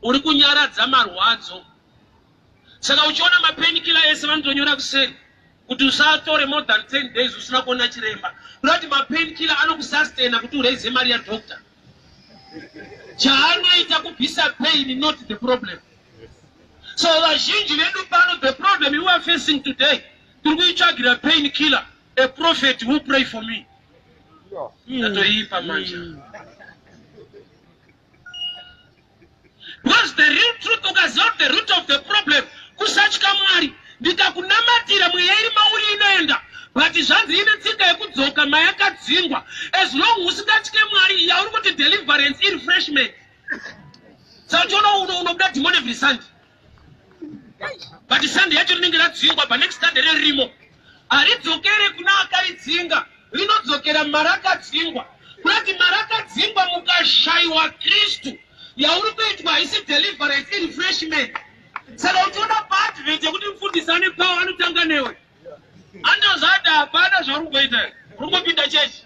Uri kunyaradza marwadzo. Saka uchiona mapainkiller ese vanotonyora kuseri kuti usatore more than 10 days usina kuona chiremba. Kuda kuti mapainkiller anokusustaina kuti uraize mari yadoctor. Chaanoita kubvisa pain not the problem. So vazhinji vedu pano the problem you are facing today tiri kuitsvagira pain killer a prophet who pray for me. Tatoipa manje. Because the real truth ukaziva kuti the root of the problem kusatya Mwari ndikakunamatira mweya iri mauri inoenda but zvanzi ine tsika yekudzoka mayakadzingwa as long usingatye Mwari yauri kuti deliverance irefreshment saka uchiona unobuda demon every Sunday but Sunday yacho rinenge radzingwa but next Sunday ririmo haridzokere kuna akaridzinga rinodzokera marakadzingwa kurati marakadzingwa mukashaiwa Kristu yauri kuitwa haisi deliverance irefreshment saka uchiona paadvent yekuti mufundisi ane power anotanga newe andozvada hapana zvauri kungoita uri kungopinda chechi.